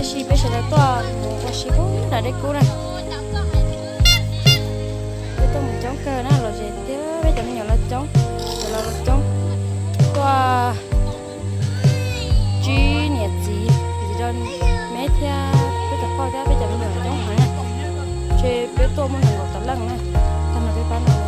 Tab sis peb sawv daws tuaj mus ua si puag nram dej kub na. Peb tuaj mus coob kawg na, los zes thiab peb cov me nyuam los coob, cov laus los coob, tuaj tsib niam txiv, txiv rau me thiab peb cov phauj thiab peb cov me nyuam coob heev na. Ces peb tuaj muaj nees nkaum tawm leej na. Tag no peb pab no